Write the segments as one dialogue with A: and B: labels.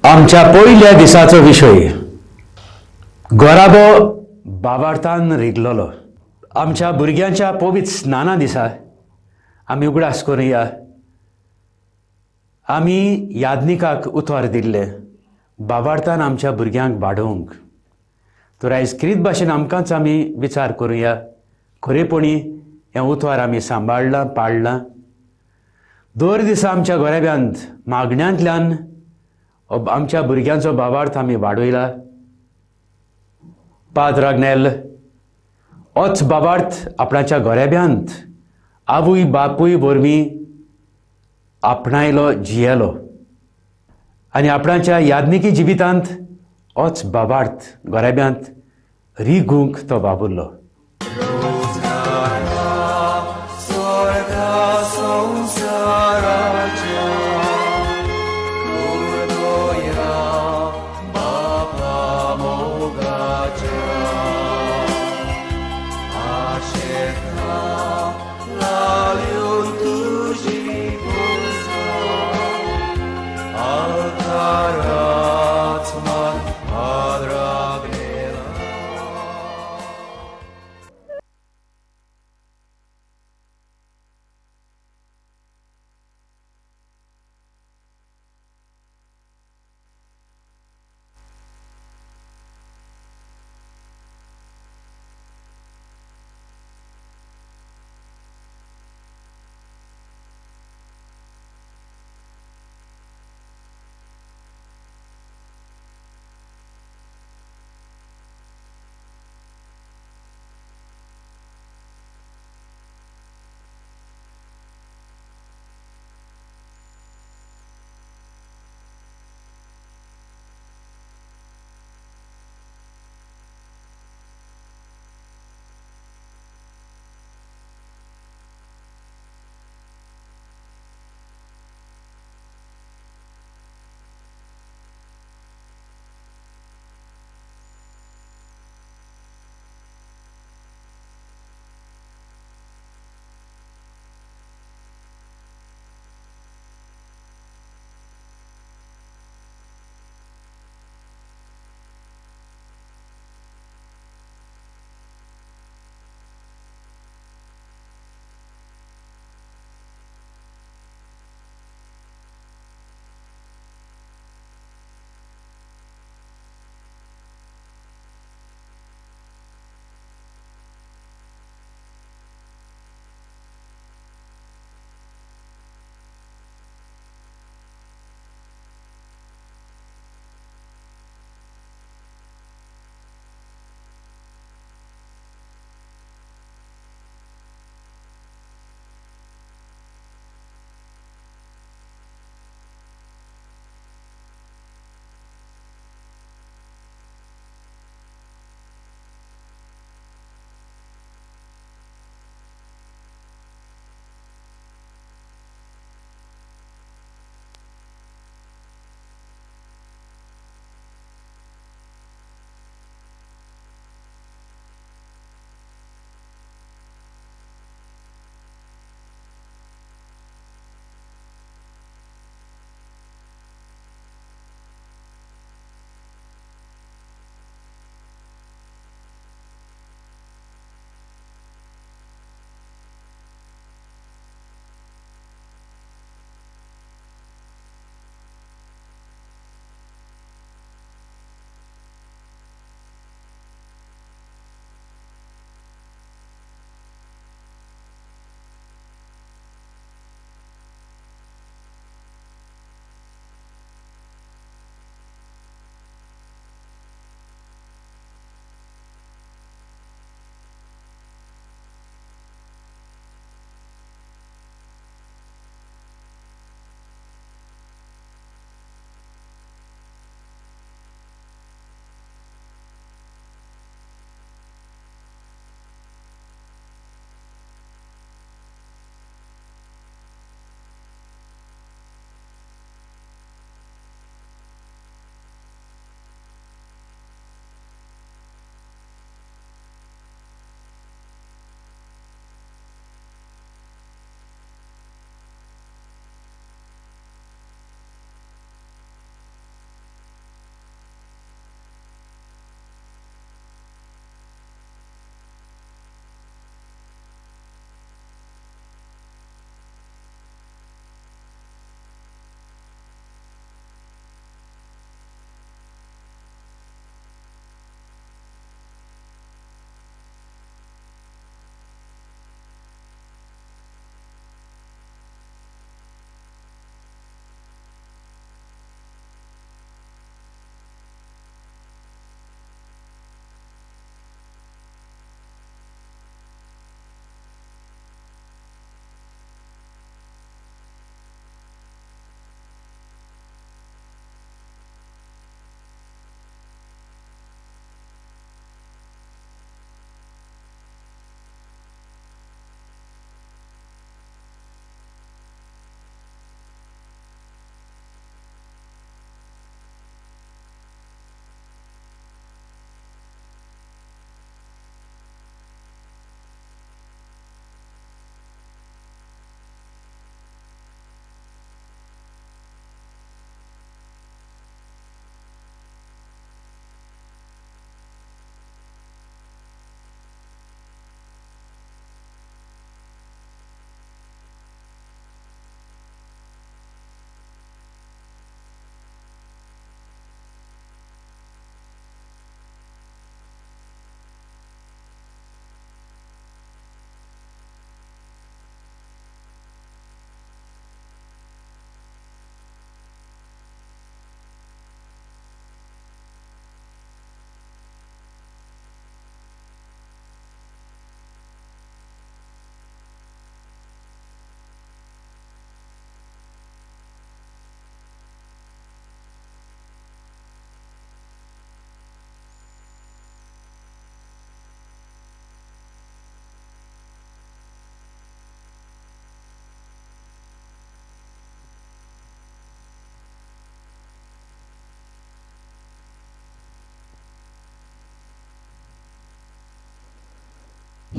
A: आमच्या पयल्या दिसाचो विशय गोराबो बाबार्थान रिगलोलो. आमच्या भुरग्यांच्या पवित्र स्नाना दिसा आमी उगडास करुया, आमी यादनिकाक उतर दिल्ले बाबार्थान आमच्या भुरग्यांक वाडोवंक. तर आयज क्रीत भाशेन आमकांच आमी विचार करुया, खरेपणी हें उतर आमी सांबाळ्ळां पाळ्ळां. दर दिसा आमच्या गोरेब्यांत मागण्यांतल्यान आमच्या भुरग्यांचो बाबार्थ आमी वाडयला. पाद्र आग्नेल होच बाबार्थ आपणाच्या गोरेब्यांत आवय बापूय वरवीं आपणायलो, जियेलो आनी आपणाच्या यादनिकी जिवितांत होच बाबार्थ गोरेब्यांत रिगूंक तो वावुरलो.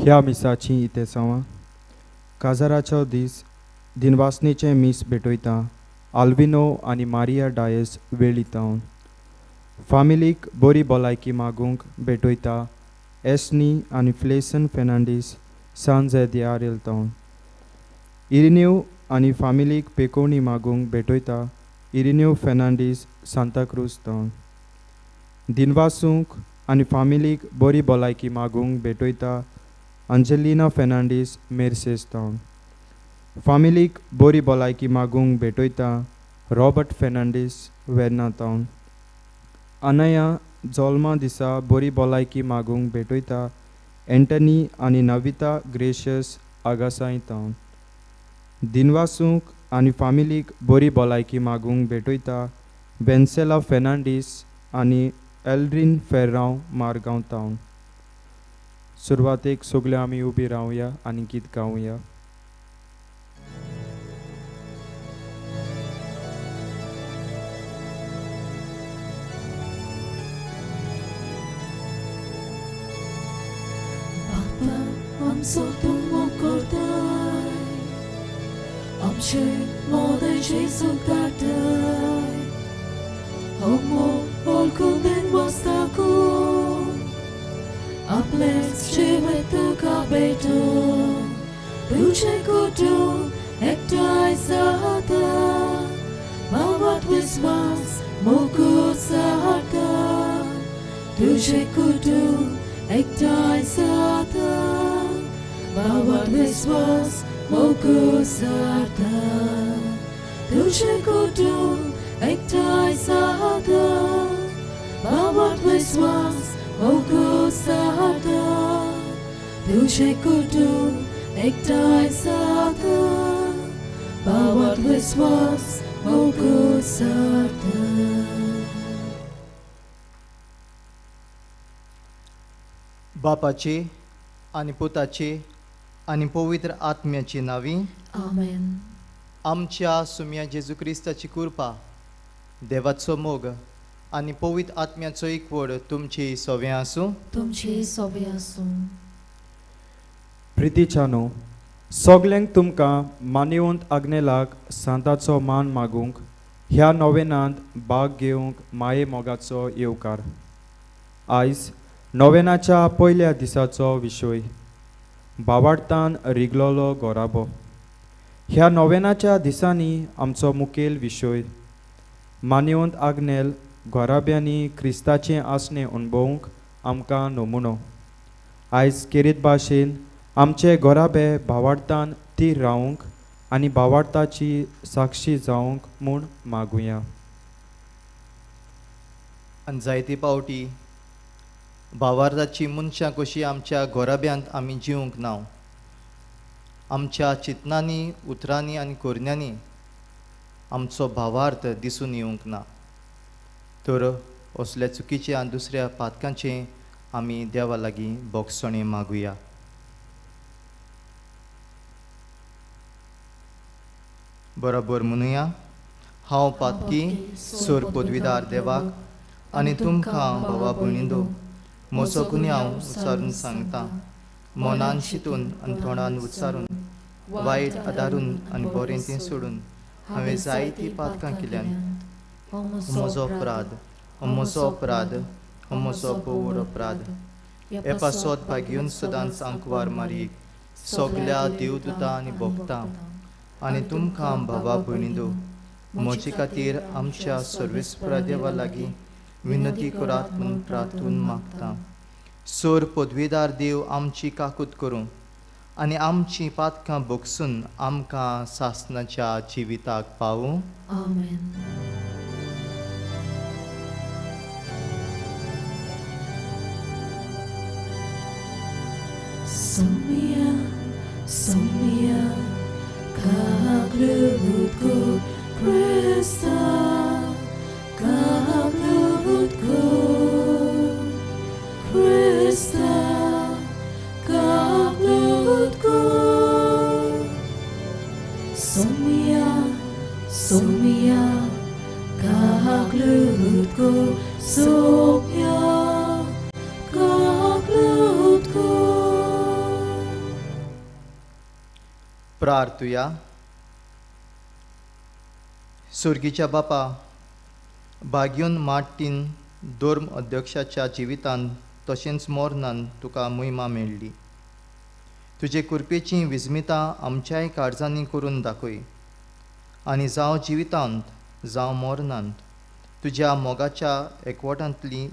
B: ह्या मिसाची इतेसांवां काजाराचो दीस दिनवासनेचें मीस भेटयता आल्विनो आनी मारिया डायस वेळीतावन। फामिलीक बरी भलायकी मागूंक भेटयता एसनी आनी फ्लेसन फेर्नांडीस सान जेदियारेल तावन। इरिनेव आनी फामिलीक पेकोवणी मागूंक भेटयता इरिनेव फेर्नांडीस सांताक्रूज तावन। दिनवासूंक आनी फामिलीक बरी भलायकी मागूंक भेटयता अंजलिना फेर्नांडीस मेर्सेस तावन। फामिलीक बरी भलायकी मागूंक भेटयता रॉबर्ट फेर्नांडीस वेर्ना तावन। अनया जल्मा दिसा बरी भलायकी मागूंक भेटयता एंटनी आनी नविता ग्रेशियस आगासाय तावन। दिनवासूंक आनी फामिलीक बरी भलायकी मागूंक भेटयता वेन्सेला फेर्नांडीस आनी एल्ड्रीन फेर्रांव मारगांव तावन। सुरवातेक सगळे आमी उबी रावया आनी गीत गावया।
C: बापा आमचो तूं मोग करताय, आमचे मोदें जेजूक धाडटाय, हो मोग वळखून दिनवासताकू आपलेंच जिवीत तुका भेटूं, तुजें कुटूंब एकठांय जाता, भावात विस्वास मोगूच जाता, तुजें कुटूंब एकठांय जाता, भावात विस्वास मोगूच जाता, तुजें कुटूंब एकठांय जाता, भावात विस्वास मोगूच जाता, तुजें कुटूंब एकठांय जाता, भावात विस्वास मोगूच जाता।
D: बापाची आनी पुताची आनी पवित्र आत्म्याची नांवी
C: आमेन।
D: आमच्या सुम्या जेजू क्रिस्ताची कृपा, देवाचो मोग आनी पवित्र आत्म्याचो एकवट तुमची सोव्यां आसूं।
C: तुमची सोबी आसूं।
B: प्रितीच्यानो, सगल्यांक तुमकां मानवंत आग्नेलाक सांताचो मान मागूंक ह्या नोवेनांत भाग घेवंक माये मोगाचो येवकार। आयज नोवेनाच्या पयल्या दिसाचो विशय भावार्थान रिगलोलो गोराबो। ह्या नोवेनाच्या दिसांनी आमचो मुखेल विशय मानवंत आग्नेल गोराब्यांनी क्रिस्ताचें आसणें अणभवूंक आमकां नमुनो। आयज केरीत भाशेन आमचे गोराबे भावार्थान थीर रावंक आनी भावार्थाची साक्षी जावंक म्हूण मागुया।
D: आनी जायते पावटी भावार्थाची मनशां कशी आमच्या गोराब्यांत आमी जिवंक ना, आमच्या चिंतनांनी, उतरांनी आनी करण्यांनी आमचो भावार्थ दिसून येवंक ना, तर असल्या चुकीचे आनी दुसऱ्या पातकांचें आमी देवा लागीं बोगसणें मागुया। बरोबर म्हणुया, हांव पातकी सोर पदवीदार देवाक आनी तुमकां भावा भयणींनो म्हजो गुन्यांव उच्चारून सांगता, मनान चिंतून आनी तोंडान उच्चारून, वायट आदारून आनी बरें तें सोडून हांवें जायतीं पातकां केल्यान। म्हजो अपराध, म्हजो अपराध, म्हजो भोव अपराध। हे पासत भाग्यून सदांच आंकवार मारी सगल्या देवदूतां आनी भोगता आनी तुमकां भावा भयणींनो म्हजे खातीर आमच्या सर्वेस्परा देवा लागीं विनंती करात म्हूण प्रार्थून मागता। सोर पदवीदार देव आमची काकूत करूं आनी आमची पातकां भोगसून आमकां सासणाच्या जिविताक पावूं।
C: आमेन। Somia, Somia, kaglud ko Krista, kaglud ko Krista, kaglud ko. Somia, Somia, kaglud ko Somia, kaglud ko.
D: प्रार्थुया. सुर्गीच्या बापा, भाग्यून मार्टीन धर्म अध्यक्षाच्या जिवितांत तशेंच मरणान तुका महिमा मेळ्ळी. तुजे कृपेचीं विस्मितां आमच्याय काळजांनी करून दाखय आनी जावं जिवितांत जावं मरणांत तुज्या मोगाच्या एकवटांतली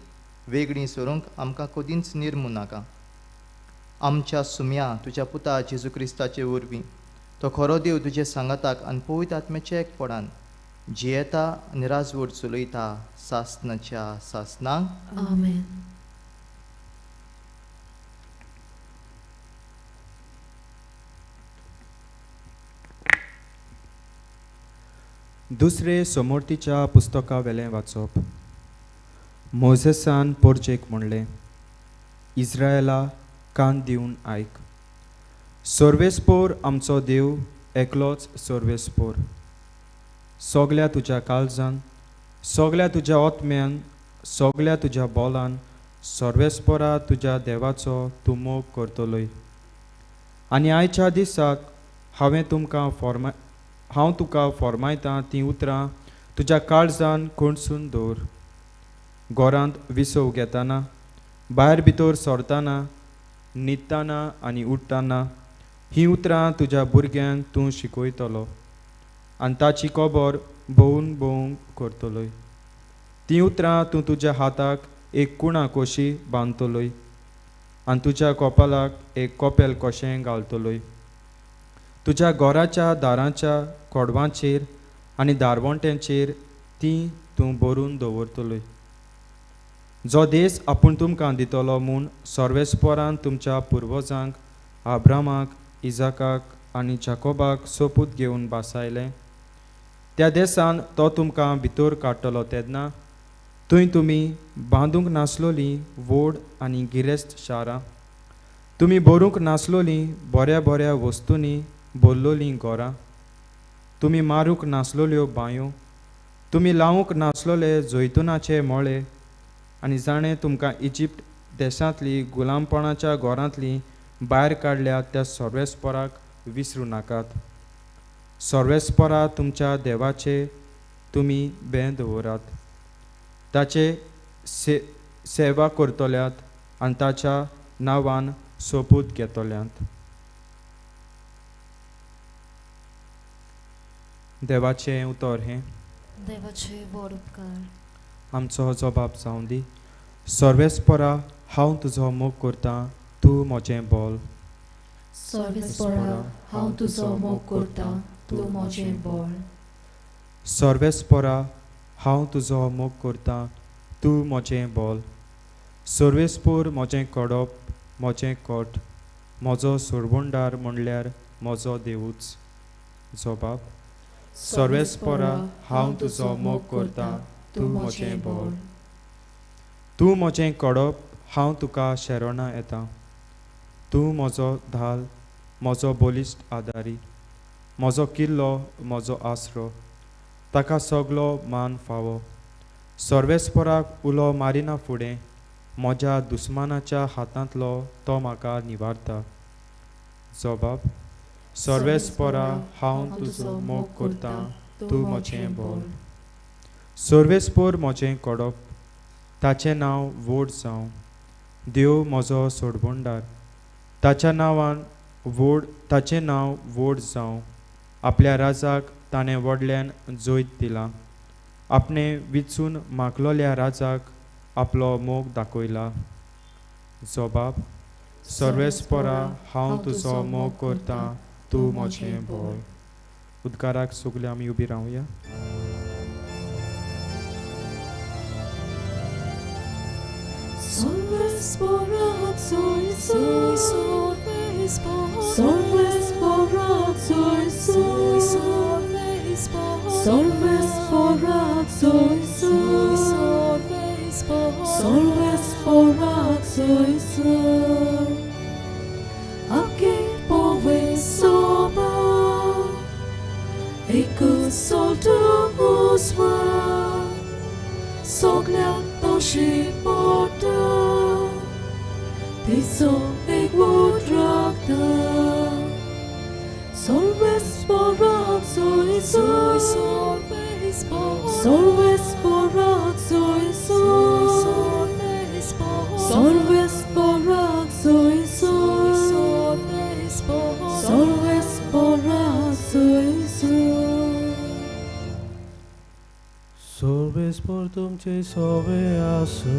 D: वेगळीं सरूंक आमकां कदींच निर्मू नाका. आमच्या सुम्या तुज्या पुता जेजू क्रिस्ताचे वरवीं तो खरो देव तुजे सांगाताक आनी पवित्र आत्म्याच्या एकपणान जियेता आनी राजवट चलयता सासनाच्या सासनाक.
C: आमेन.
B: दुसरे समोर्तीच्या पुस्तका वेलें वाचप. मोझेसान पोरजेक म्हणलें, इस्रायला कान दिवन आयक, सर्वेस्पोर आमचो देव एकलोच सर्वेस्पोर. सगल्या तुज्या काळजान, सगल्या तुज्या आत्म्यान, सगल्या तुज्या बोलान सर्वेस्पोरा तुज्या देवाचो तूं मोग करतलोय. आनी आयच्या दिसाक हांवें तुमकां हांव तुका फॉर्मायतां तीं उतरां तुज्या काळजान कोणसून दवर. घरांत विसव घेताना, भायर भितर सरताना, न्हिदताना आनी उठ्ठताना हीं उतरां तुज्या भुरग्यांक तूं शिकयतलो आनी ताची खबर भोवून भोवून करतलोय. तीं उतरां तूं तुज्या हाताक एक कुणा कशी बांदतलोय आनी तुज्या कपालाक एक कपेल कशें घालतलोय. तुज्या घराच्या दारांच्या खोडवांचेर आनी दारवंट्यांचेर तीं तूं भरून दवरतलोय. जो देश आपूण तुमकां दितलो म्हूण सर्वेस्पोरान तुमच्या पुर्वजांक आब्रामाक, इजाकाक आनी जाकोबाक सोपूत घेवन बसायलें त्या देसान तो तुमकां भितर काडटलो तेन्ना थंय तुमी बांदूंक नासलोलीं व्हड आनी गिरेस्त शारां, तुमी भरूंक नासलोलीं बऱ्या बऱ्या वस्तूंनी भरलोलीं घरां, तुमी मारूंक नासलोल्यो बांयो, तुमी लावूंक नासलोले जैतुनाचे मळे आनी जाणें तुमकां इजिप्त देशांतली गुलामपणाच्या घरांतली भायर काडल्या त्या सर्वेस्पोराक विसरूं नाकात. सर्वेस्पोरा तुमच्या देवाचे तुमी बें दवरात, ताचे सेवा करतल्यात आनी ताच्या नांवान सोपूत घेतल्यात. देवाचें उतर हें.
C: देवाचे व्हड उपकार.
B: आमचो जबाब जावं दी. सर्वेस्पोरा हांव तुजो मोग करतां, तूं म्हजें बोल.
C: सर्वेस्पोरा हांव तुजो मोग करतां, तूं म्हजें बोल.
B: सर्वेस्पोरा हांव तुजो मोग करतां, तूं म्हजें बोल. सर्वेस्पोर म्हजें कडप, म्हजें कोट, म्हजो सोडवणदार म्हणल्यार म्हजो देवूच. जबाब. सर्वेस्पोरा हांव तुजो मोग करतां, तूं म्हजें बोल. तूं म्हजें कडप, हांव तुका शेरोणा येता. तूं म्हजो धाल, म्हजो बलिश्ट आदारी, म्हजो किल्लो, म्हजो आसरो, ताका सगलो मान फावो. सर्वेस्पोराक उलो मारिना फुडें म्हज्या दुस्मानाच्या हातांतलो तो म्हाका निवारता. जबाब. सर्वेस्पोरा हांव तुजो मोग करतां, तूं म्हजें बोल. सर्वेस्पोर म्हजें कडप, ताचें नांव व्हड जावं. देव म्हजो सोडवणदार, ताच्या नांवान व्हड, ताचें नांव व्हड जावं. आपल्या राजाक ताणें व्हडल्यान जैत दिलां, आपणें विचून मागलोल्या राजाक आपलो मोग दाखयला. जबाब. सर्वेस्पोरा हांव तुजो मोग करतां, तूं म्हजें बोल. उद्गाराक सगळे आमी उबी रावया.
C: Te so ek vod rakta, solve Sorves zoy Sorves porak zoy Sorves porak zoy
E: Sorves por तुमचे सोवे आसू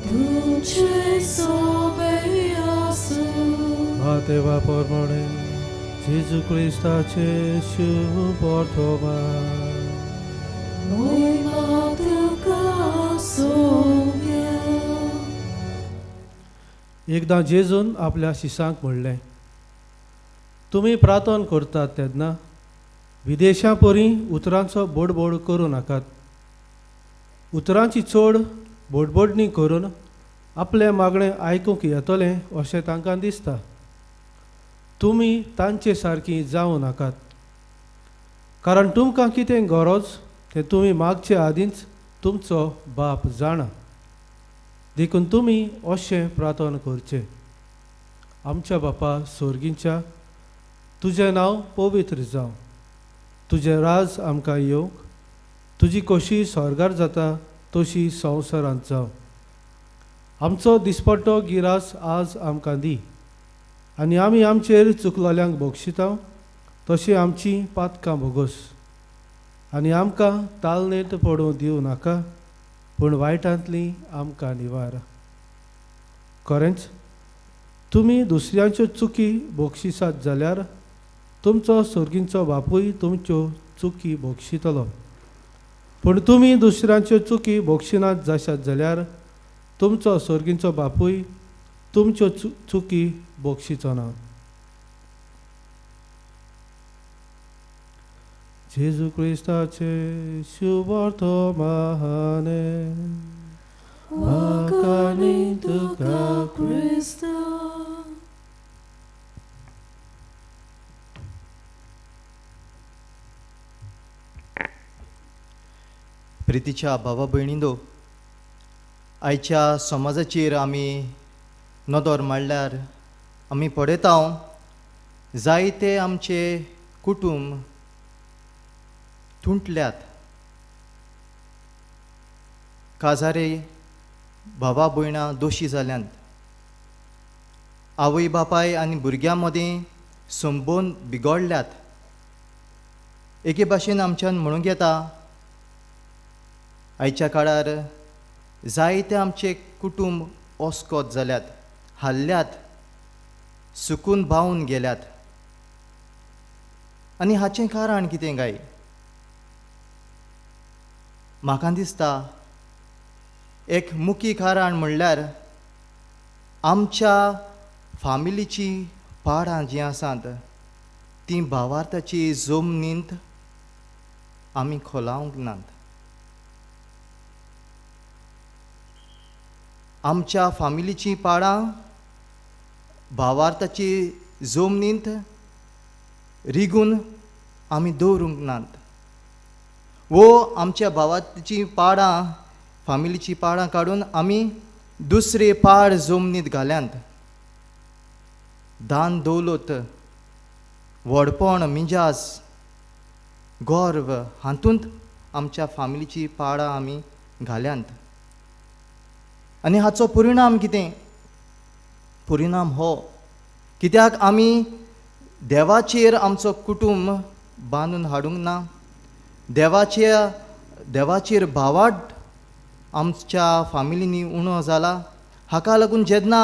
C: तुमचे सोवे आसू
E: देवा परमणे जेजू क्रिस्ताचे शुभ वर्तमान
C: मोहिमा तुका सोव्या.
E: एकदां जेजून आपल्या शिसांक म्हणलें, तुमी प्रार्थना करतात तेन्ना विदेशां परी उतरांचो बोडबोड करूं नाकात. उतरांची चड बोडबोडणी करून आपलें मागणें आयकूंक येतलें अशें तांकां दिसता. तुमी तांचे सारकी जावं नाकात, कारण तुमकां कितें गरज तें तुमी मागचे आदींच तुमचो बाप जाणा. देखून तुमी अशें प्रार्थना करचें, आमच्या बापा सोर्गींच्या, तुजें नांव पवित्र जावं, तुजें राज आमकां येवंक, तुजी कशी स्वर्गार जाता तशी संवसारांत जावं. आमचो दिसपट्टो गिरास आज आमकां दी, आनी आमी आमचेर चुकलोल्यांक बक्षिता तशी आमची पातकां भोगोस, आनी आमकां तालनेत पडूं दिवं नाका, पूण वायटांतली आमकां निवार. खरेंच तुमी दुसऱ्यांच्यो चुकी बक्षिसात जाल्यार तुमचो सोर्गींचो बापूय तुमच्यो चुकी बक्षितलो. पूण तुमी दुसऱ्यांच्यो चुकी बक्षिनात जाशात जाल्यार तुमचो सोर्गींचो बापूय तुमच्यो चुकी बक्षिचो ना. जेजू क्रिस्ताचे शुभ वर्तमाने
C: वाखाणी तुका क्रिस्ता.
D: प्रितीच्या भावा भयणींनो, आयच्या समाजाचेर आमी नदर मारल्यार आमी पळयता जायते आमचे कुटुंब तुंटल्यात. काजारे भावा भयणां दोशी जाल्यांत. आवय बापाय आनी भुरग्यां मदीं संबंद बिगडल्यात. एके भाशेन आमच्यान म्हणूंक येता आयच्या काळार जायते आमचे कुटुंब ओस्कोत जाल्यात, हाल्ल्यात, सुकून बावून गेल्यात. आनी हाचें कारण कितें काय? म्हाका दिसता एक मुख्य कारण म्हणल्यार आमच्या फामिलीची पाडां जीं आसात तीं भावार्थाची जमनींत आमी खोलावंक नात. आमच्या फामिलीचीं पाडां भावार्थाची जमनींत रिगून आमी दवरूंक नात. वो आमच्या भावाची पाडां, फामिलीचीं पाडां काडून आमी दुसरे पाड जमनींत घाल्यांत. दान दौलत, व्हडपण, मिजास, गर्व हातूंत आमच्या फामिलीचीं पाडां आमी घाल्यांत. आनी हाचो परिणाम कितें? परिणाम हो कित्याक आमी देवाचेर आमचो कुटुंब बांदून हाडूंक ना. देवाचेर भावाट आमच्या फामिलींनी उणो जाला. हाका लागून जेन्ना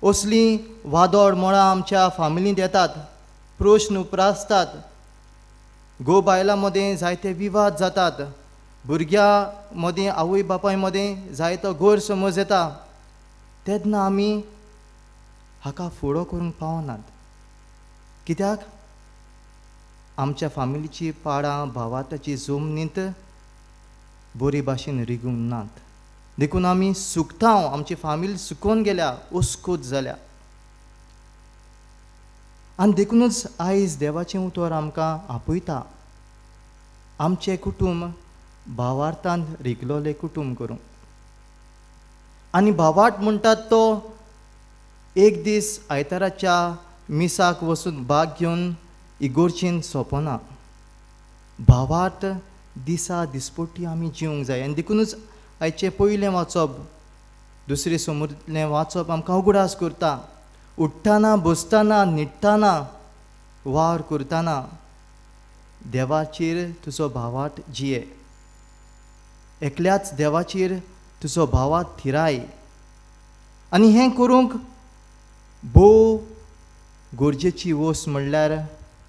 D: असलीं वादळ मळां आमच्या फामिलींत येतात, प्रश्न उप्रासतात, घोव बायलां मदें जायते विवाद जातात, भुरग्यां मदीं आवय बापाय मदें जायतो गैरसमज येता, तेन्ना आमी हाका फुडो करूंक पावनात. कित्याक आमच्या फामिलीची पाडां भावार्थाची जमनींत बरी भाशेन रिगूंक नात. देखून आमी सुकता, आमची फामील सुकोवन गेल्या, अस्कोत जाल्या. आनी देखुनूच आयज देवाचें उतर आमकां आपयता आमचें कुटुंब भावार्थान रिगलोलें कुटुंब करूंक. आनी भावार्थ म्हणटात तो एक दीस आयताराच्या मिसाक वचून भाग घेवन इगोर्चेन सोंपना. भावार्थ दिसा दिसपट्टी आमी जिवंक जाय. आनी देखुनूच आयचें पयलें वाचप, दुसरें समोरलें वाचप आमकां उगडास करता. उठ्ठाना, बसतना, न्हिदतना, वावर करतना देवाचेर तुजो भावार्थ जिये. एकल्याच देवाचेर तुजो भावार्थ थिराय. आनी हें करूंक भोव गरजेची वस्त म्हणल्यार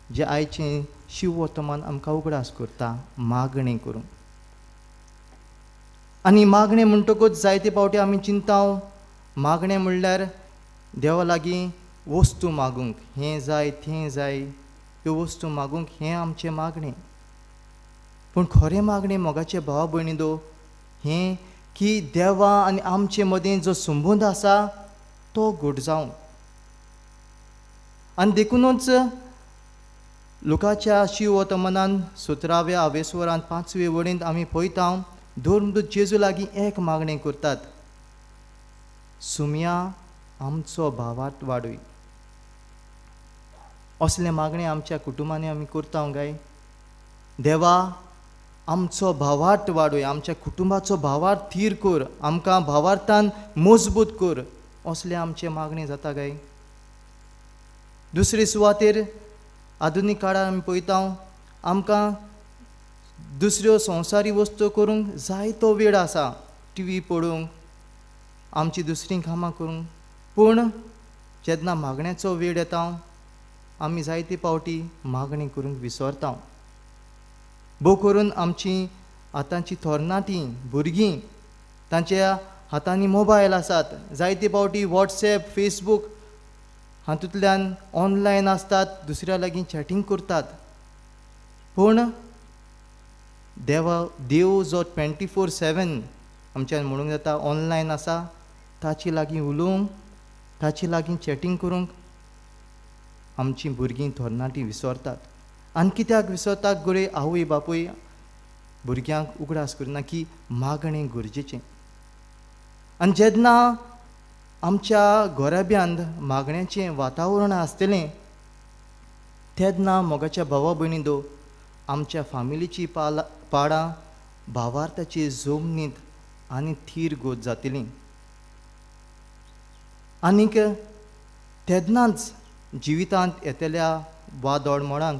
D: जे आयचें शिववर्तमान आमकां उगडास करता, मागणें करूंक. आनी मागणें म्हणटकूच जायते फावटी आमी चिंता, मागणें म्हणल्यार देवा लागीं वस्तू मागूंक, हें जाय तें जाय, ह्यो वस्तू मागूंक, हें आमचें मागणें. पूण खरें मागणें मोगाचे भावा भयणी दो हें की देवा आनी आमचे मदीं जो संबंद आसा तो घट जावंक. आनी देखुनूच लुकाच्या शिववर्तमानान 17व्या आवेस्वरान 5वे वळींत आमी पळयता, धर्मदूत जेजू लागीं एक मागणें करतात, सुमया आमचो भावार्थ वाडय. असलें मागणें आमच्या कुटुंबांनी आमी करता काय? देवा आमचो भावार्थ वाडय, आमच्या कुटुंबाचो भावार्थ थीर कर, आमकां भावार्थान मजबूत कर, असलें आमचें मागणें जाता काय? दुसरे सुवातेर आधुनीक काळार आमी पळयता, आमकां दुसऱ्यो संवसारी वस्तू करूंक जायतो वेळ आसा, टिवी पळोवंक, आमची दुसरीं कामां करूंक. पूण जेन्ना मागण्याचो वेळ येता आमी जायते फावटी मागणी करूंक विसरता. भोव करून आमची आतांची थोरनाटीं भुरगीं तांच्या हातांनी मोबायल आसात, जायते फावटी वॉट्सएप, फेसबूक हातूंतल्यान ऑनलायन आसतात, दुसऱ्या लागीं चॅटींग करतात. पूण देवा देव जो 24/7 आमच्यान म्हणूंक जाता ऑनलायन आसा, ताचे लागीं उलोवंक, ताचे लागीं चॅटींग करूंक आमचीं भुरगीं थोरनाटीं विसरतात. आनी कित्याक विसरतात गडये आवय बापूय भुरग्यांक उगडास करना की मागणें गरजेचें. आनी जेन्ना आमच्या घराब्यांत मागण्याचें वातावरण आसतलें तेन्ना मोगाच्या भावा भयणी दो आमच्या फामिलीची पाडां भावार्थाची जमनींत आनी थीर गोत जातली. आनीक तेन्नाच जिवितांत येतल्या वादोडमोडांक,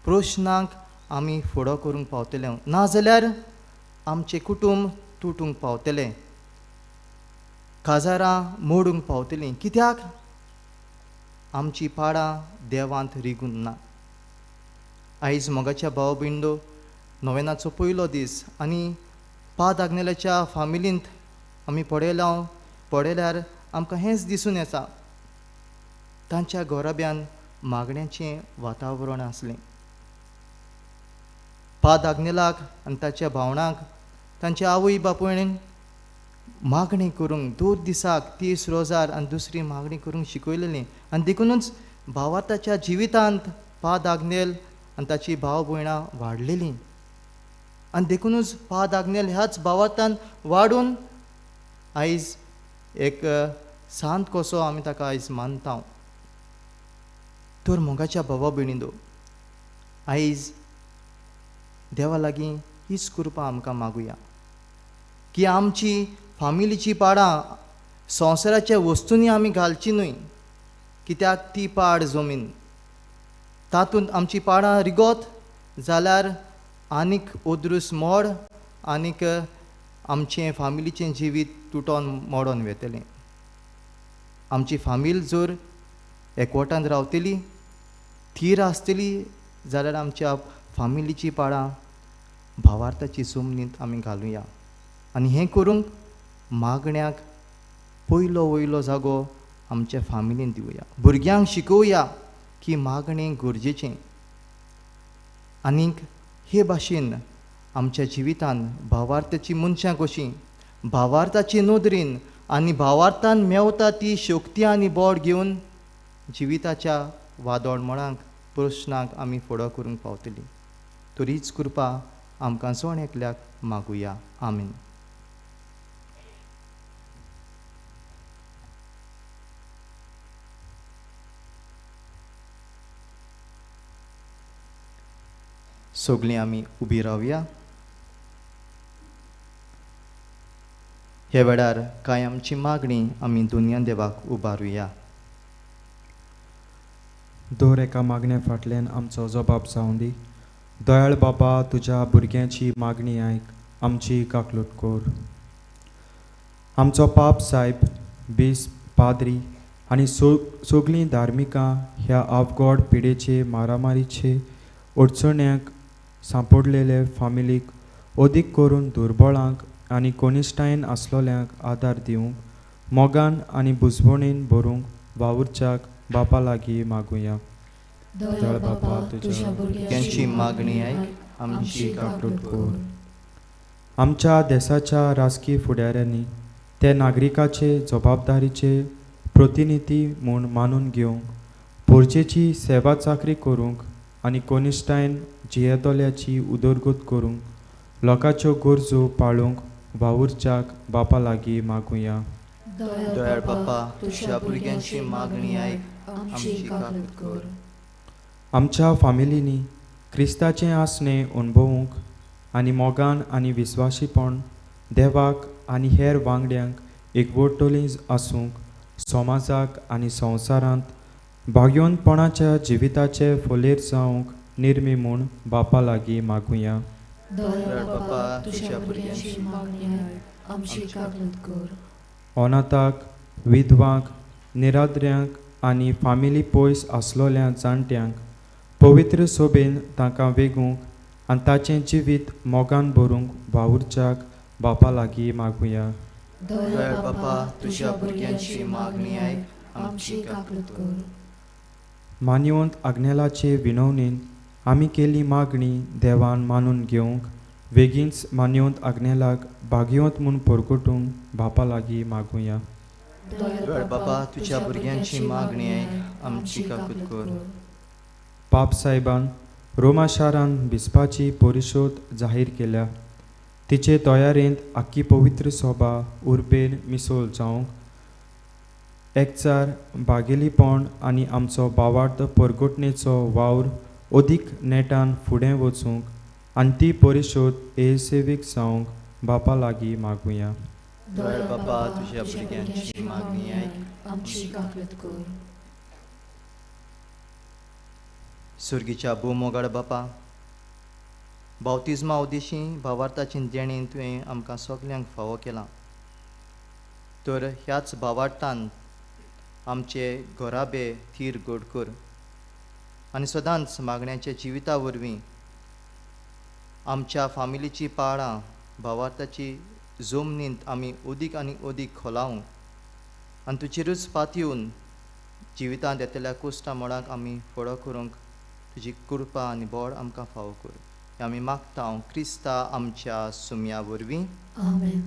D: प्रश्नांक आमी फुडो करूंक पावतले, नाजाल्यार आमचें कुटुंब तुटूंक पावतलें, काजारां मोडूंक पावतलीं. कित्याक आमची पाडां देवांत रिगून ना. आयज मोगाच्या भाव भयणींनो नोवेनाचो पयलो दीस आनी पाद आग्नेलाच्या फामिलींत आमी पळयल्यार आमकां हेंच दिसून येता, तांच्या घराब्यान मागण्याचें वातावरण आसलें. पाद आग्नेलाक आनी ताच्या भावणांक तांच्या आवय बापूयन मागणी करूंक 2 दिसाक 30 रोजार आनी दुसरी मागणी करूंक शिकयलेली. आनी देखुनूच भावार्थाच्या जिवितांत पाद आग्नेल आनी ताची भाव भयणां वाडलेलीं. आनी देखुनूच पाद आग्नेल ह्याच भावार्थान वाडून आयज एक सांत कसो आमी ताका आयज मानता. तर मोगाच्या भावा भयणींनो आयज देवा लागीं हीच कृपा आमकां मागुया की आमची फामिलीची पाडां संवसाराच्या वस्तूंनी आमी घालची न्हय, कित्याक ती पाड जमीन, तातूंत आमची पाडां रिगत जाल्यार आनीक ओद्रूस मोड आनीक आमचें फामिलीचें जिवीत तुटोन मोडोन वेतलें. आमची फामील जर एकवटान रावतली, थीर आसतली जाल्यार आमच्या फामिलीची पाडां भावार्थाची जमनींत आमी घालुया. आनी हें करूंक मागण्याक पयलो वयलो जागो आमच्या फामिलीन दिवया, भुरग्यांक शिकोवया की मागणें गरजेचें. आनीक हे भाशेन आमच्या जिवितान भावार्थाची मनशां कशीं भावार्थाचे नदरेन आनी भावार्थान मेवता ती शक्ती आनी बोड घेवन जिविताच्या वादोडमोडांक, प्रश्नांक आमी फुडो करूंक पावतली. तर हीच कृपा आमकां जण एकल्याक मागुया. आमीन. सगळीं आमी उबी रावया. ह्या वेळार कांय आमची मागणी आमी दुनिया देवाक उबारुया.
B: दर एका मागण्या फाटल्यान आमचो जबाब जावं दी. दयाळ बाबा, तुज्या भुरग्यांची मागणी आयक, आमची काकलूट कर. आमचो पाप सायब, बीस, पाद्री आनी सगळीं धार्मिकां ह्या अवघड पिडेचे मारामारीचे अडचण्यांक सांपडलेले फामिलीक अदीक करून दुर्बळांक आनी कोनिश्टायेन आसलोल्यांक आदार दिवंक मोगान आनी बुजवणेन भरूंक वावुरच्याक बापा लागीं मागुया.
C: दयाळ बाबा, तुज्या
D: भुरग्यांची मागणी आयक, आमची काकलूट कर.
B: आमच्या देशाच्या राजकीय फुडाऱ्यांनी ते नागरिकाचे जबाबदारीचे प्रतिनिधी म्हूण मानून घेवंक पोरजेची सेवा चाकरी करूंक आनी कोनिश्टायन जियेतल्याची उदरगत करूंक लोकांच्यो गरजो पाळूंक वावुरच्याक बापा लागीं मागुया.
D: दयाळ बापा, तुज्या भुरग्यांची मागणी आयक, आमची काकलूट कर.
B: आमच्या फामिलींनी क्रिस्ताचें आसणें अणभवूंक आनी मोगान आनी विस्वाशीपण देवाक आनी हेर वांगड्यांक एकवटोली आसूंक समाजाक आनी संवसारांत भाग्योनपणाच्या जिविताचे फोलेर जावंक निर्मी म्हूण बापा लागीं मागुया.
C: दयाळ बाबा, तुज्या भुरग्यांची मागणी आयक, आमची काकलूट कर.
B: अनाथाक, विधवांक, निराद्र्यांक आनी फामिली पयस आसलोल्या जाणट्यांक पवित्र सोबेन तांकां वेगूंक आनी ताचें जिवीत मोगान भरूंक वावुरच्याक बापा लागीं मागुया.
C: दयाळ बाबा, तुज्या भुरग्यांची मागणी आयक, आमची काकलूट कर.
B: मान्यवंत आग्नेलाचे विनवणेन आमी केल्ली मागणी देवान मानून घेवंक वेगींच मान्यवंत आग्नेलाक भाग्यवंत म्हूण परगटूंक बापा लागीं मागुया.
D: दयाळ बाबा, तुज्या भुरग्यांची मागणी आयक, आमची काकलूट कर.
B: पाप साहेबान रोमा शारान बिस्पाची परिशोध जाहीर केल्या. तिचे तयारेंत आख्खी पवित्र सोबा उर्बेन मिसोल जावंक एकचार, भागेलीपण आनी आमचो भावार्थ परगटणेचो वावर अदीक नेटान फुडें वचूंक आनी ती परिशोध एसेवीक जावंक बापा लागीं मागुया.
D: दयाळ बाबा, तुज्या भुरग्यांची मागणी आयक,
C: आमची काकलूट कर.
D: सुर्गीच्या भोव बापा, बावतिज्मा उदेशी भावार्थाची देणें तुवें आमकां सगल्यांक फावो केलां, तर ह्याच भावार्थान आमचे घराबे थीर गोड कर आनी सदांच मागण्याच्या जिविता वरवीं आमच्या फामिलीची पाळां भावार्थाची जमनींत आमी अदीक आनी अदीक खोलावंक आनी तुजेरूच पातयेवन जिवितांत येतल्या कोश्टा मोडाक आमी फुडो करूंक तुजी कृपा आनी बळ आमकां फावो कर. आमी मागता क्रिस्ता आमच्या सुम्या वरवीं.
C: आमेन.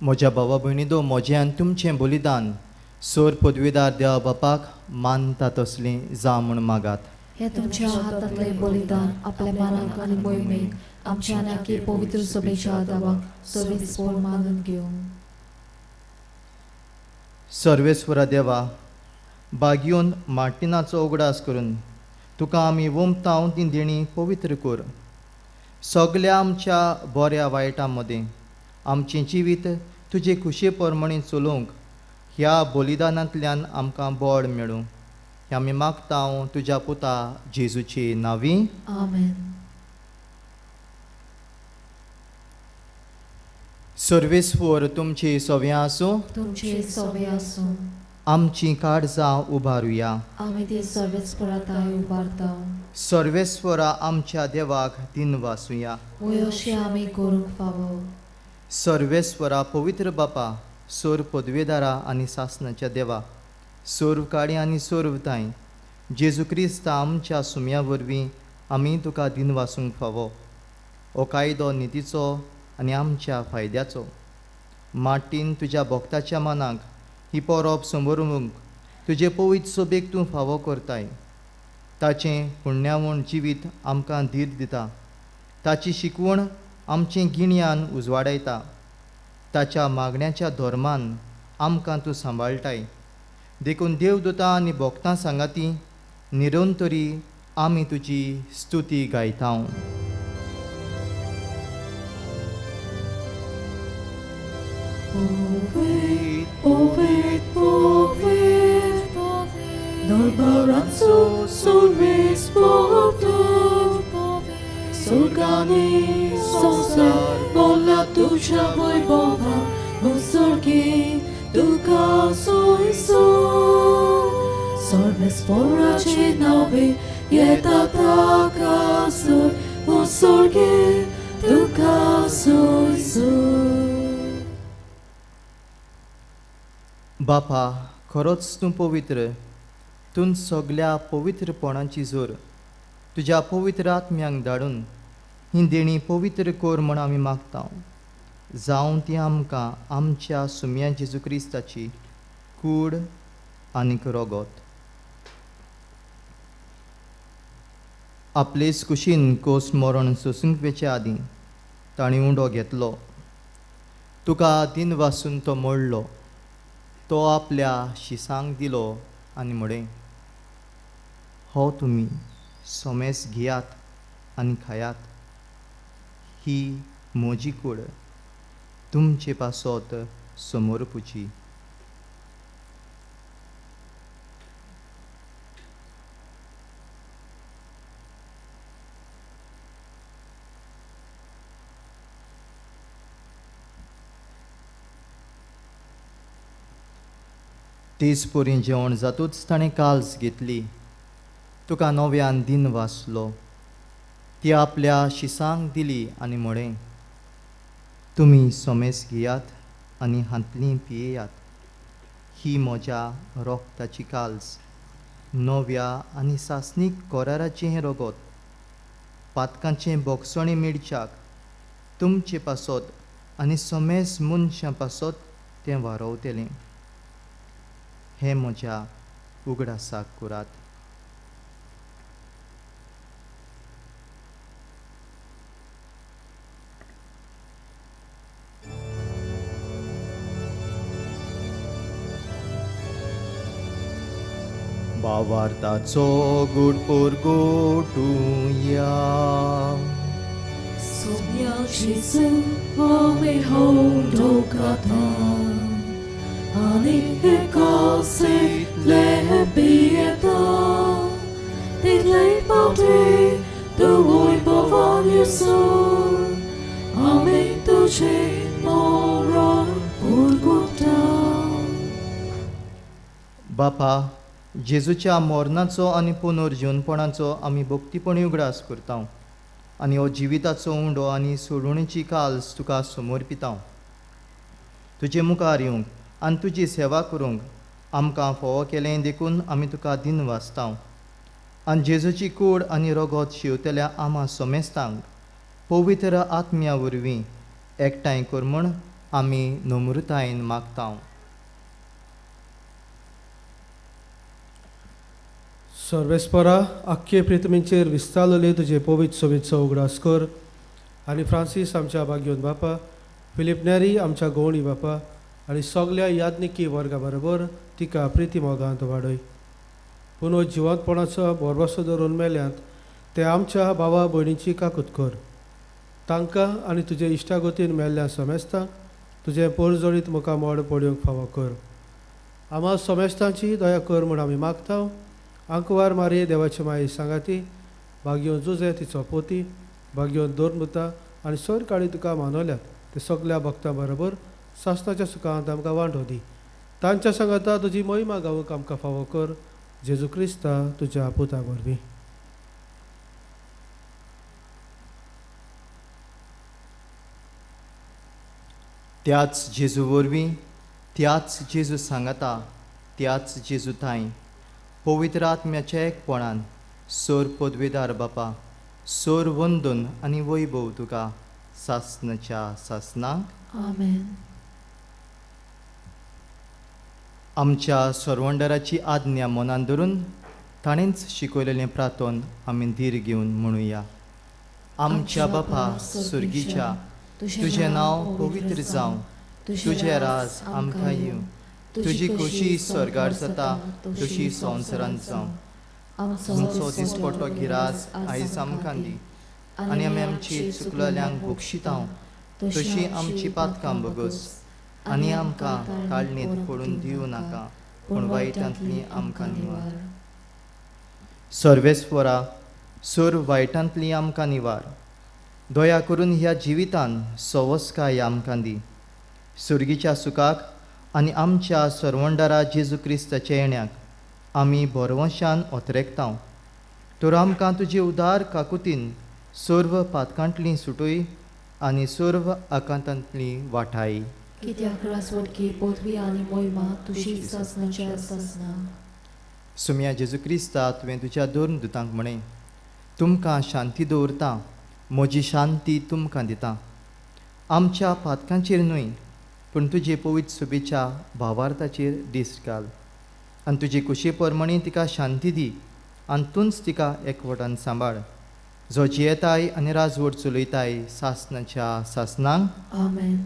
D: म्हज्या भावा भयणी दो, म्हजें आनी तुमचें बलिदान सोर पदवीदार देवा बापाक मानता तसलीं जावं म्हूण मागात.
C: हे तुमच्या हातांतलें बलिदान आपल्या मानाक आनी मोहिमेक आमच्या आनी पवित्र सभेच्या देवाक सर्वेस्पोर मानून घेवं.
D: सर्वेस्वरा देवा, बागयोन मार्टिनाचो उगडास करून तुका आमी वमतांव ती देणी पवित्र कर. सगल्या आमच्या बऱ्या वायटां मदें आमचें जिवीत तुजे खुशे प्रमाणे चलोवंक ह्या बलिदानांतल्यान आमकां बळ मेळूं. हें आमी मागता तुज्या पुता जेजूचे नांवी.
C: आमेन.
D: सर्वेस्वर तुमचे सव्या आसूं.
C: तुमचे सवे आसूं.
D: आमची काळजां उबारुया.
C: आमी ती सर्वेस्परा ताय उबारता.
D: सर्वेस्वरा आमच्या देवाक दिनवासुया.
C: वय अशें आमी करूंक फावो.
D: सर्वेस्वरा पवित्र बापा, सोर पदवेदारा आनी सासनाच्या देवा, सोर्व काळी आनी सोर्व ताय, जेजू क्रिस्ता आमच्या सुम्या वरवीं आमी तुका दिनवासूंक फावो. हो कायदो नितीचो आनी आमच्या फायद्याचो. माटीन तुज्या भक्ताच्या मनाक ही परब समोरूंक तुजे पवित्र सोबेक तूं फावो करताय. ताचें पुण्यावण जिवीत आमकां धीर दिता. ताची शिकवण आमचें गिन्यान उजवाडायता. ताच्या मागण्याच्या धर्मान आमकां तूं सांबाळटाय. देखून देवदूतां आनी भक्तां सांगाती निरंतरी आमी तुजी स्तुती गायता.
C: Povit, povit, Dorbaranzo solvis povit, Sorgani sonsar bolla tuja vojbova, Usorgi duka soiso, Sorves poraci novi, Jeta takasur, Usorgi duka soiso.
D: बापा, खरोच तूं पवित्र, तूं सगल्या पवित्रपणाची जोर. तुज्या पवित्र आत्म्यांक धाडून ही देणी पवित्र कर म्हण आमी मागता. जावं ती आमकां आमच्या सुम्या जेजू क्रिस्ताची कूड आनीक रोगोत. आपलेच कुशीन कोस मरण सोसूंक वेचे आदीं तांणी उंडो घेतलो. तुका दिन वासून तो मोडलो. तो आपल्या शिसांक दिलो आनी म्हळें, हो तुमी सोमेस घेयात आनी खायात. ही म्हजी कूड तुमचे पासत समर्पुची. तेच परी जेवण जातूच ताणें काल्स घेतली. तुका नव्यान दिन वाचलो. ती आपल्या शिसांक दिली आनी म्हळें, तुमी सोमेस घेयात आनी हांतली पियेयात. ही म्हज्या रोगताची काल्स, नव्या आनी सासणीक कराराचें हें रोगोत. पातकांचें बोगसणें मेळच्याक तुमचे पासत आनी सोमेस मनशां पासत तें वारवतलें. हें म्हज्या उगडासाक करात. भावार्थाचो गूढ परगटुया.
C: सोम्या जेजू आमी होडो गाता, आनी एकासितले पियेता, तितले पावटी तुवोय भोवान येसू, आमी तुजे मोरण पुरगुटा.
D: बापा, जेजूच्या मरणाचो आनी पुनर्जीवनपणाचो आमी भक्तीपणी उगडास करता आनी हो जिविताचो उंडो आनी सोडवणेची काल्स तुका समर्पिता. तुजे मुखार येवंक आनी तुजी सेवा करूंक आमकां फावो केलें देखून आमी तुका दिन वाचता. आनी जेजूची कूड आनी रगत शिंवतल्या आमा समेस्तांक पवित्र आत्म्या वरवीं एकठांय कर म्हूण आमी नम्रतायेन मागता.
E: सर्वेस्परा, आख्खे प्रितमीचेर विस्तारलेले तुजे पवित्र सोबीतचो उगडास कर आनी फ्रांसीस आमच्या भाग्योन बापा, फिलीप नेरी आमच्या गोवणी बापा आनी सगल्या याज्ञिकी वर्गा बरोबर तिका प्रिती मोगांत वाडय. पुनः जिवंतपणाचो भरवसो धरून मेल्यांत ते आमच्या भावा भयणीची काकूत कर. तांकां आनी तुजे इश्टागतीन मेल्ल्या समेस्तांक तुजें पोरजोडीत मुखामळ पळोवंक फावो कर. आम्हा समेस्तांची दया कर म्हूण आमी मागता. आंकवार मारये देवाची माये सांगाती भाग्योन जुजे तिचो पोती भाग्योन दोरमुता आनी सर काळी तुका मानवल्यात ते सगल्या भक्तां बरोबर सासणाच्या सुखांत आमकां वांटो दी. तांच्या सांगाता तुजी मोहिमा गावंक आमकां फावो कर. जेजू क्रिस्ता तुज्या पुता वरवीं.
D: त्याच जेजू वरवीं, त्याच जेजू सांगाता, त्याच जेजू थांय पवित्र आत्म्याच्या एकपणान सोर पदवेदार बापा सोर वंदन आनी वैभव तुका सासनाच्या सासनाक.
C: आमेन.
D: आमच्या सरवंडराची आज्ञा मनान धरून ताणेंच शिकयलेलें प्रार्थन आमी धीर घेवन म्हणुया. आमच्या बापा सुर्गीच्या, तुजें नांव पवित्र जावं, तुजें राज आमकां येवं, तुजी खोशी स्वर्गार जाता तशी संवसारांत जावं. आमचो दिसपट्टो गिराज आयज आमकां दी आनी आमी आमची चुकलेल्यांक बक्षितांव तशी आमची पातकां बगस आनी आमकां काळणींत पडून दिवं नाका पूण वायटांतली आमकां निवार. सर्वेस्वरा सर वायटांतली आमकां निवार. दया करून ह्या जिवितान सवस्काय आमकां दी. सुर्गीच्या सुखाक आनी आमच्या सरवंडारा जेजू क्रिस्ताच्या येण्याक आमी भरवंशान ओतरेकतांव. तर आमकां तुजे उदार काकुतीन सर्व पातकांतली सुटय आनी सर्व आकांतांतली वाठाय.
C: कित्याक रासवटकी पदवी आनी मोहिमा तुजी सासणाच्या सासणाक.
D: सुम्या जेजू क्रिस्ता, तुवें तुज्या दोन दुतांक म्हणें, तुमकां शांती दवरता, म्हजी शांती तुमकां दिता. आमच्या पातकांचेर न्हय पूण तुजे पवित्र सुबेच्या भावार्थाचेर दीस घाल आनी तुजे कुशी प्रमाणे तिका शांती दी आनी तूंच तिका एकवटान सांबाळ, जो जियेताय आनी राजवट चलयताय सासणाच्या सासणाक.
C: आमेन.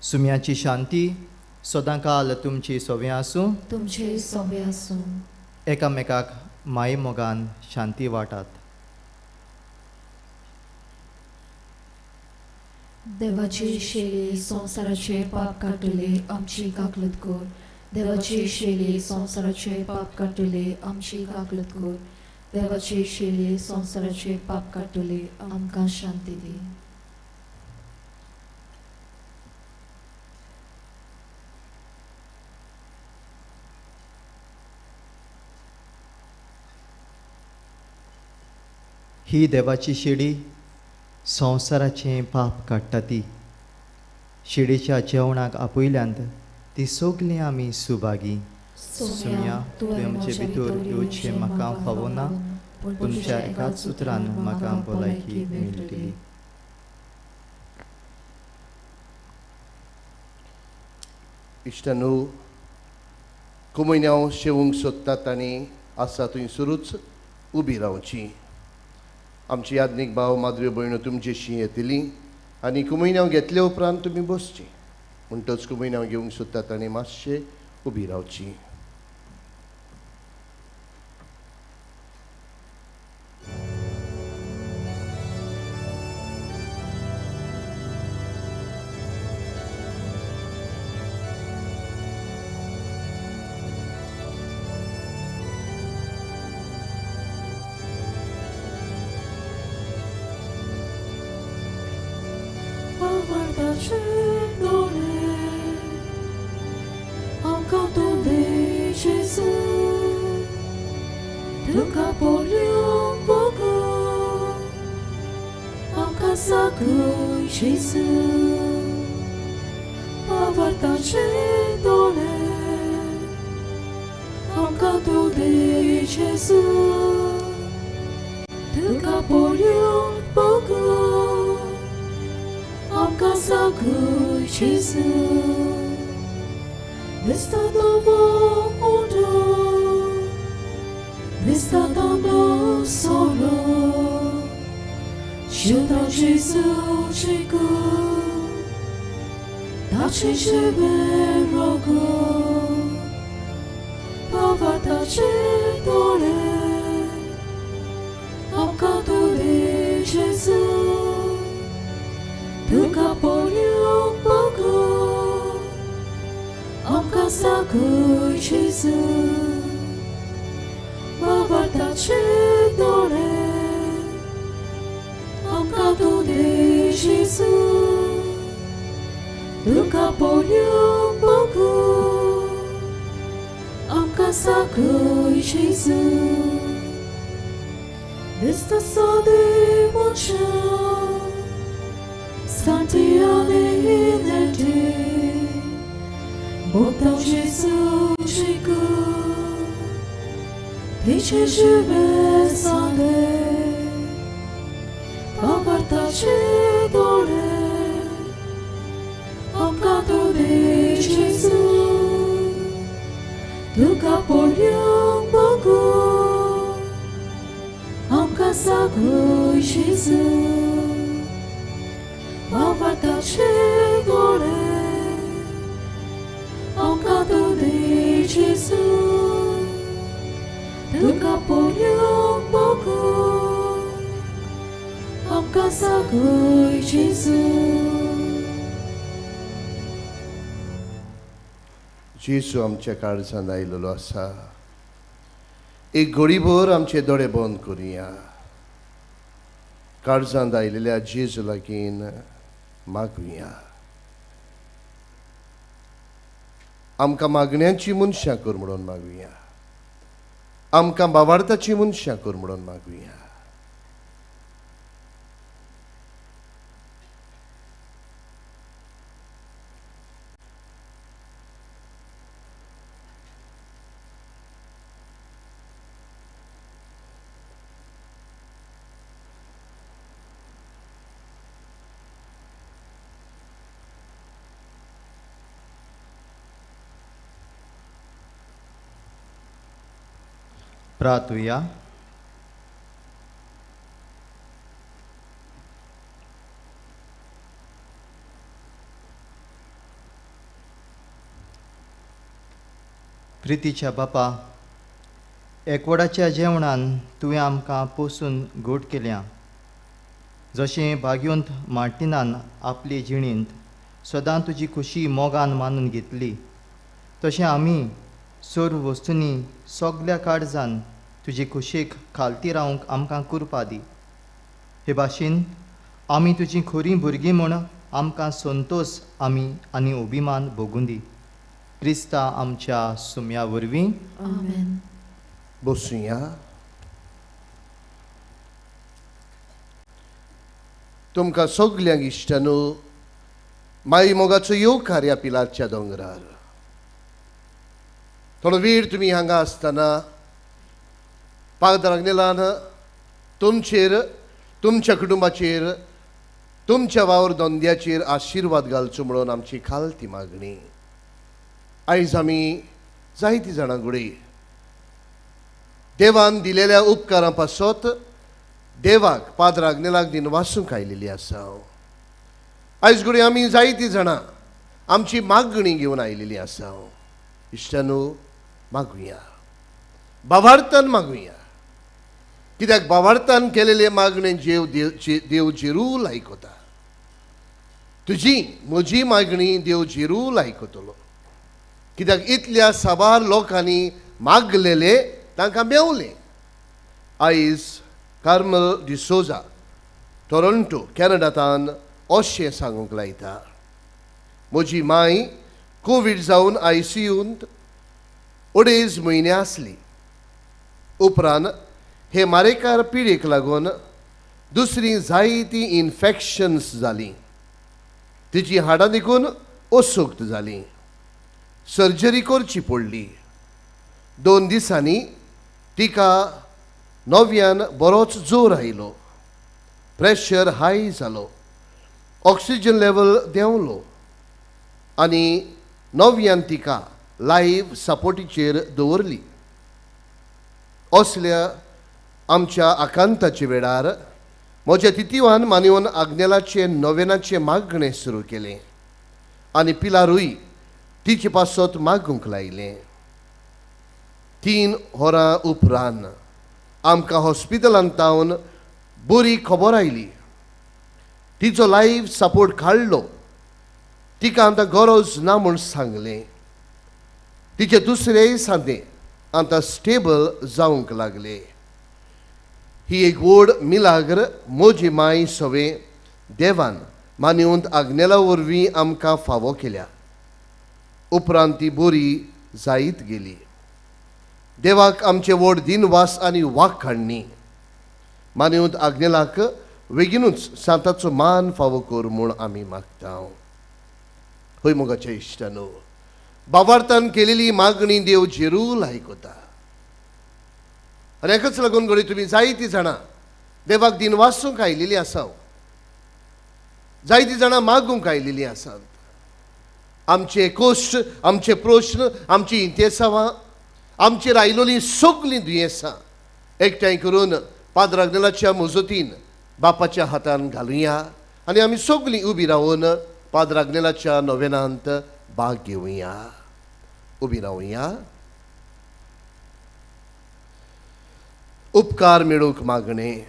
D: सुम्याची शांती सदांकाल तुमची सोवे आसूं,
C: तुमचे सोवे आसूं.
D: एकामेकाक माये मोगान शांती वाटात.
C: देवाची शेली संवसाराचे पाप काडटले आमची काकलत कर. देवाची शेली संवसाराचे पाप काडटले आमची काकलत कर. देवाची शेली संवसाराचे पाप काडटले आमकां शांती दी.
D: ही देवाची शेडी संवसाराचें पाप काडटा ती. शेडीच्या जेवणाक आपयल्यांत ती सगळीं आमी सुभागी. सुम्या, तुवें आमचे भितर येवचें म्हाका फावो ना, पूण तुमच्या एकाच उतरान म्हाका भलायकी मेळटली.
F: इश्टानू, कुमयन्यांव शेवूंक सोदतात तांणी आसा थंयसरूच उबी रावची. आमची यादनीक भाव माद्र्यो भयणो तुमचेशी येतली आनी कुमयन्यांव घेतले उपरांत तुमी बसची. म्हणटच कुमयन्यांव घेवंक सोदतात तांणी मातशें उबी रावची.
C: Pavartace साकय जेजू बाबार्थाचे दोळे आमकां तूं दी जेजू तुका पळोवंक बगू आमकां साकय जेजू दिसता सादी मनशां santi आनी नेटी Bogdan Jésus j'écoute, péché je vais s'en pas partager dans l'air, आमकां तूं दी जेजू तुका पळोवंक बगू आमकां साकय जेजू बाबार्थाचे दोळे आमकां तूं दी जेजू तुका पळोवंक बगू आमकां साकय जेजू.
F: जेजू आमच्या काळजान आयिल्लो आसा. एक घडीभर आमचे दोळे बंद करुया. काळजांत आयिल्ल्या जेजू लागीं मागुया. आमकां मागण्यांची मनशां कर म्हणून मागुया. आमकां बावार्थाची मनशां कर म्हणून मागुया.
D: प्रार्थुया. प्रितीच्या बापा, एकवडाच्या जेवणान तुवें आमकां पोसून गोड केल्या. जशें भाग्यवंत मार्टिनान आपले जिणेंत सदां तुजी खुशी मोगान मानून घेतली, तशें आमी सर्व वस्तूंनी सगल्या काळजान तुजे खुशेक खालती रावंक आमकां कुरपा दी. हे भाशेन आमी तुजी खरीं भुरगीं म्हूण आमकां संतोश आमी आनी अभिमान भोगूं दी. क्रिस्ता आमच्या सुम्या वरवीं.
C: आमेन.
F: बसुया. तुमकां सगल्यांक इश्टानू माई मोगाचो येवकार ह्या पिलारच्या दोंगरार. थोडो वेळ तुमी हांगा आसतना पाद्र आग्नेलान तुमचेर, तुमच्या कुटुंबाचेर, तुमच्या वावर धंद्याचेर आशिर्वाद घालचो म्हणून आमची खालती मागणी. आयज आमी जायतीं जाणां घडये देवान दिलेल्या उपकारां पासत देवाक पाद्र आग्नेलाक दिनवासूंक आयिल्ली आसा. आयज घडये आमी जायतीं जाणां आमची मागणी घेवन आयिल्ली आसा. इश्टानू मागुया, बावार्थान मागुया. कित्याक बावार्थान केलेले मागणे जेव देव जेरूल आयकता. तुजी म्हजी मागणी देव जेरूल आयकतलो. कित्याक इतल्या साबार लोकांनी मागलेले तांकां मेवलें. आयज कार्मल डिसोजा टोरंटो कॅनडातान अशें सांगूंक लायता, म्हजी माय कोवीड जावन आयसीयूंत 2.5 म्हयने आसली. उपरांत हे मारेकार पिडेक लागून दुसरी जायतीं इन्फेक्शन्स जालीं. तिची हाडां देखून असक्त जालीं. सर्जरी करची पडली. 2 दिसांनी तिका नव्यान बरोच जोर आयलो. प्रेशर हाय जालो. ऑक्सिजन लेवल देंवलो आनी नव्यान तिका लायव्ह सपोर्टीचेर दवरली. असल्या आमच्या आकांताच्या वेळार म्हज्या तितिवान मानवन आग्नेलाचे नवेनाचें मागणें सुरू केलें आनी पिलारूय तिचे पासत मागूंक लायलें. 3 वरां उपरांत आमकां हॉस्पिटलांत तावन बरी खबर आयली. तिचो लायव्ह सपोर्ट काडलो. तिका आतां गरज ना म्हूण सांगलें. तिचे दुसरेय सांदे आतां स्टेबल जावंक लागले. ही एक व्हड मिलाग्र म्हजी माय सवे देवान मानवंत आग्नेला वरवीं आमकां फावो केल्या. उपरांत ती बरी जायत गेली. देवाक आमचे व्हड दिनवास आनी वाक काडणी. मानवंत आग्नेलाक बेगीनूच सांताचो मान फावो कर म्हूण आमी मागता. हय मोगाच्या इश्टानो, बाबार्थान केलेली मागणी देव जेरूल आयकता. आनी हाकाच लागून घडये तुमी जायतीं जाणां देवाक दिनवासूंक आयिल्लीं आसा, जायतीं जाणां मागूंक आयिल्लीं आसात. आमचे कश्ट, आमचे प्रश्न, आमची इंतेसांवां, आमचेर आयिल्लीं सगळीं दुयेंसां एकठांय करून पाद्र आग्नेलाच्या मजतीन बापाच्या हातान घालुया आनी आमी सगळीं उबी रावन पाद्र आग्नेलाच्या नोवेनांत भाग घेवया. उबी रावया. उपकार मेळूंक मागणें.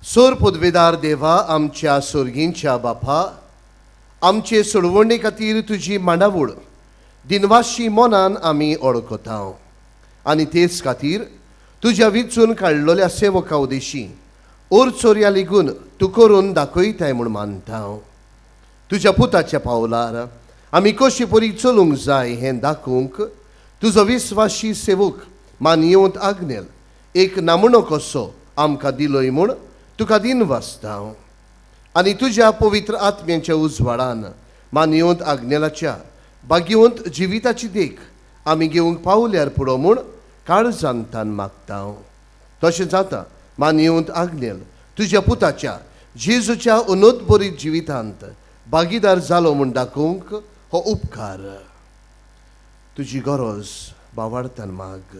F: सोर पदवेदार देवा, आमच्या सोर्गींच्या बापा, आमचे सोडवणे खातीर तुजी मांडावळ दिनवाशी मनान आमी ओळखता आनी तेच खातीर तुज्या विचून काडलेल्या सेवका उदेशी ओर चोरया लेगून तूं करून दाखयताय म्हूण मानता. तुज्या पुताच्या पावलार आमी कशी परी चलूंक जाय हें दाखोवंक तुजो विस्वाशी सेवक मानयेवंत आग्नेल एक नामणो कसो आमकां दिलोय म्हूण तुका दिनवासता. आनी तुज्या पवित्र आत्म्यांच्या उजवाडान मानयेवंत आग्नेलाच्या भाग्यवंत जिविताची देख आमी घेवंक पावल्यार पुरो म्हूण काळजांतान मागता. तशें जाता मानयेवंत आग्नेल तुज्या पुताच्या जेजूच्या उन्नतभरीत जिवितांत भागीदार जालो म्हूण दाखोवंक हो उपकार. तुजी गरज बावाडतान माग.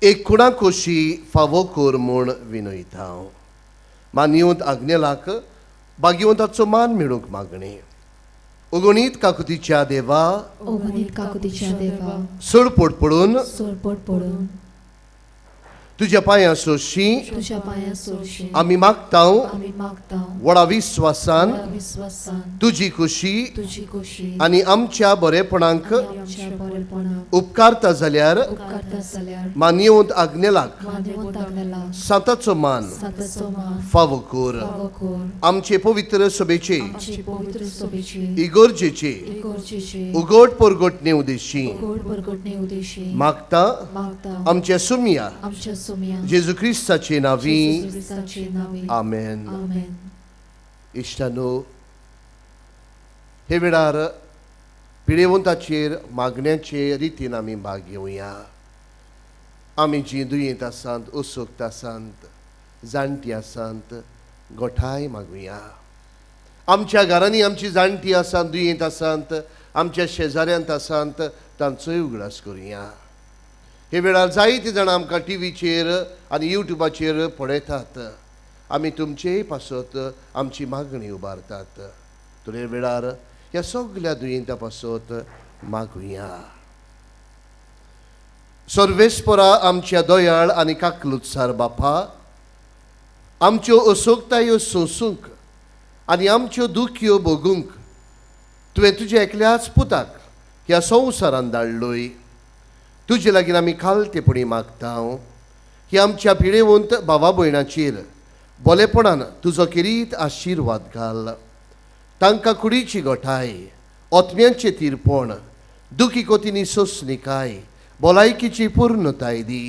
F: एक खुणा खोशी फावो कर म्हूण विनयता. मानयेवंत आग्नेलाक भाग्यवंताचो मान मेळूंक मागणें. ओगणीत काकुतीच्या देवा,
C: ओगणीत काकुतीच्या देवा,
F: सोडपोट पडून,
C: सोडपोट पडून
F: तुज्या पांयां सोशी,
C: तुज्या पांयां सोशी
F: आमी मागता,
C: आमी मागता
F: व्हडा विस्वासान,
C: विस्वासान
F: तुजी खुशी,
C: तुजी खुशी
F: आनी आमच्या बरेपणाक
C: आमच्या बरेपणाक
F: उपकारता जाल्यार,
C: उपकारता जाल्यार
F: मानयेवंत आग्नेलाक
C: मानयेवंत आग्नेलाक
F: सांताचो मान
C: सांताचो मान
F: फावो कर.
C: फावो कर.
F: आमचे पवित्र सभेचे,
C: आमचे पवित्र सभेचे,
F: इगर्जेचे
C: इगर्जेचे
F: उगड परगटणे उदेशी
C: उगड परगटणे उदेशी
F: मागता.
C: मागता.
F: आमच्या सुमया
C: आमच्या सुमया
F: जेजू क्रिस्ताचे नांवी.
C: जेजू क्रिस्ताचे नांवी.
F: आमेन.
C: आमेन.
F: इश्टानो, हे वेळार पिडेवंताचेर मागण्याचे रितीन आमी भाग घेवया. आमी जी दुयेंत आसात, असक्त आसात, जाणटी आसात, गोठाय मागुया. आमच्या घरांनी आमची जाणटी आसात, दुयेंत आसात, आमच्या शेजाऱ्यांत आसात, तांचोय उगडास करुया. हे वेळार जायतीं जाणां आमकां टिवीचेर आनी युट्यूबाचेर पळयतात. आमी तुमचेय पासत आमची मागणी उबारतात. तर हे वेळार ह्या सगल्या दुयेंता पासत मागुया. सर्वेस्परा आमच्या दयाळ आनी काकलुत्सार बापा, आमच्यो असोकतायो सोंसूंक आनी आमच्यो दुखयो भोगूंक तुवें तुज्या एकल्याच पुताक ह्या संवसारान धाडलोय. तुजे लागीं आमी खालतेपणी मागता ही आमच्या पिडेवंत भावा भयणाचेर बोलेपणान तुजो किरीत आशिर्वाद घाल. तांकां कुडीची गोठाय, ओतम्यांचें तिरपण, दुखी कोतींनी सोंसणीकाय, भलायकीची पूर्णताय दी.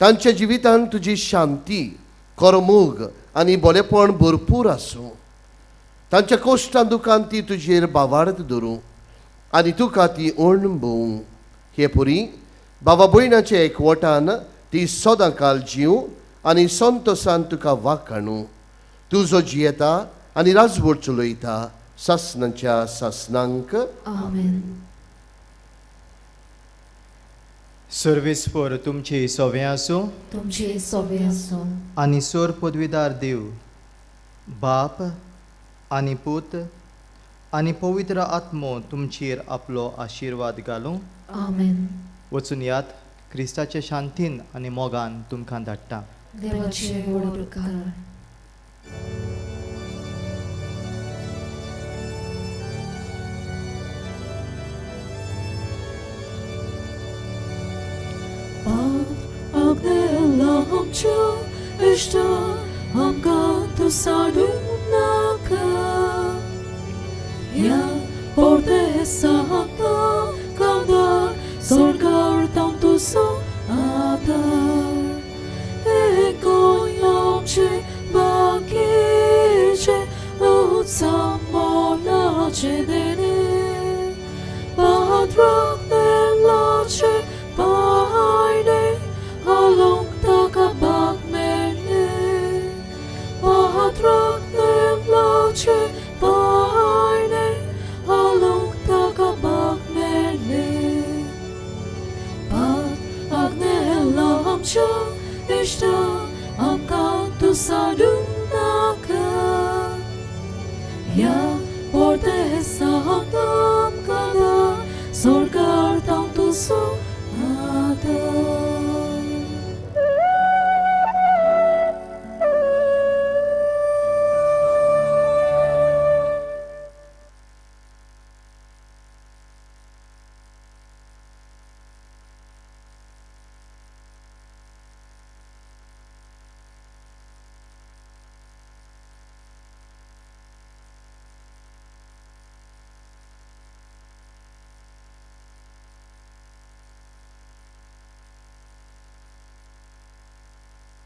F: तांच्या जिवितांत तुजी शांती, करमोग आनी बोलेपण भरपूर आसूं. तांच्या कोश्टां दुखान ती तुजेर बावार्थ धरूं आनी तुका ती अणभवूं. हे पुरी बाबा भयणाचे एकवटान ती सदां काल जीव आनी संतोसान तुका वाखाणू. तुजो जियेता आनी राजवट चलयता सासनाच्या सासनांक.
C: आमेन.
D: सर्वेस्पर तुमचे सोवे आसूं,
C: तुमचे सोवे आसूं.
D: आनी सोर पदवीदार देव बाप आनी पूत आनी पवित्र आत्मो तुमचेर आपलो आशिर्वाद घालूं.
C: आमेन.
D: वचून यात क्रिस्ताचे शांतीन आनी मोगान तुमकां धाडटा.
C: देवाचे व्हड उपकार. आमकां तूं साडूं नाका ह्या परदेसांतलो कांदार स्वर्गार तुजो आदार हे गोंय आमचें बाकीचें उत्साह मोलाचें.